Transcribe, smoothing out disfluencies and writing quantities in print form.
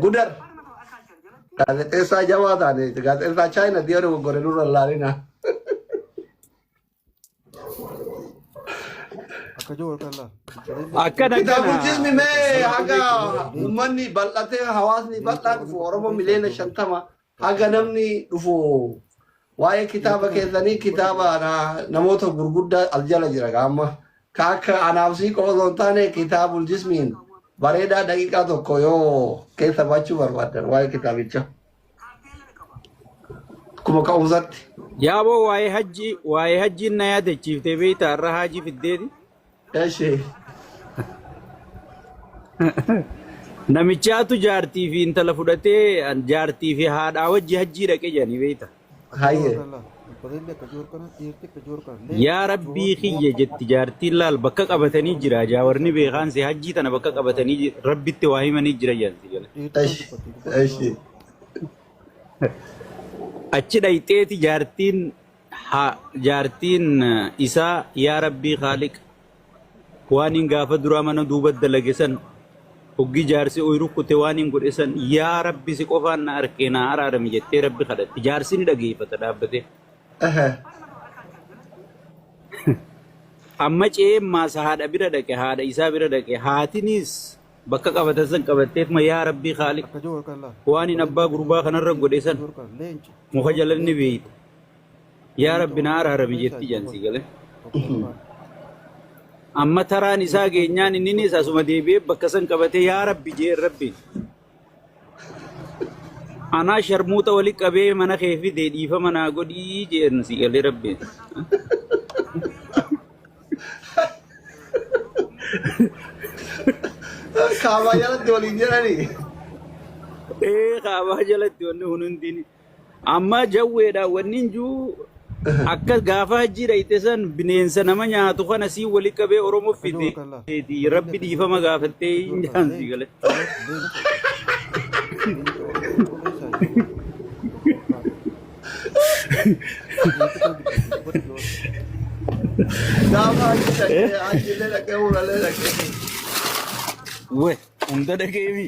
Gudar gaazexeessaa jabaa taane gaazexeessaa Chaayina yoo dogoggore nurra hin laalina. Akka jiru harka laa. Akkana Kitaabul akkana. jismi mee haga uummanni bal'atee hawaasni bal'aa dhufu Oromoo miliyoona 50 haga namni dhufu waa'ee kitaaba keessanii kitaaba namoota gurguddaa as jala jira amma ka akka anaaf sii qofa osoo hin taane kitaabul jismiin bareedaa daqiiqaa tokko yoo keessa baachuu barbaaddan waa'ee kitaabichaa. Akkuma ka'umsatti. Yaaboo waa'ee hajjiin na yaadachiiftee beektaa har'a haajii fiddeeti. Eshi. Namichaatu jaartii fi intala fudhatee jaartii fi haadhaa wajji hajjii dhaqe jedhanii beekta. Hayyee. Yaa rabbii kiyya jetti jaartiin laal bakka qabatanii jira jaawarni beekaan si hajjii tana bakka qabatanii rabbitti waa himanii jira jedhan si jala. Eshi. Eshi. Achi dhayxeeti jaartiin jaartiin isaa yaa rabbii kaaliq waan hin gaafa duraa mana duuba dalage san hoggi jaarsi oyi rukkute waan hin godhe san yaa rabbi si qofaan na arkee naa araarami jettee rabbi kadhatti jaarsi ni dhageeffata dhaabbatee. Amma ce'ee maasa haadha bira dhaqe haadha isaa bira dhaqe haatinis bakka qabatan san qabatteetuma yaa rabbii kaaliq waan hin abbaa gurbaa kanarra godhe san muka jala ni beeyta. Yaa Rabbi na araarami jetti jedhan si galee. Amma taraan isaa geenyaan inninis asuma deebi'ee bakka san qabatee yaa Rabbi jeen Rabbiin. Anaa sharmuuxa wali qabee mana kee fide dhiifama naa godhii jeen si galee Rabbiin. Kaabaa jalatti waliin jedhanii. Ee kaabaa jalatti wanni kun hundini. Amma jawweedha wanni hin jiru akka gaafa hajjii dhayxe san bineensa nama nyaatu kana sii wali qabee Oromoo fide rabbi dhiifama gaafattee hin jaan sii gale. Gaafa hajji dhaqee hajjiillee dhaqee umrallee dhaqee. We hunda dhaqeefi.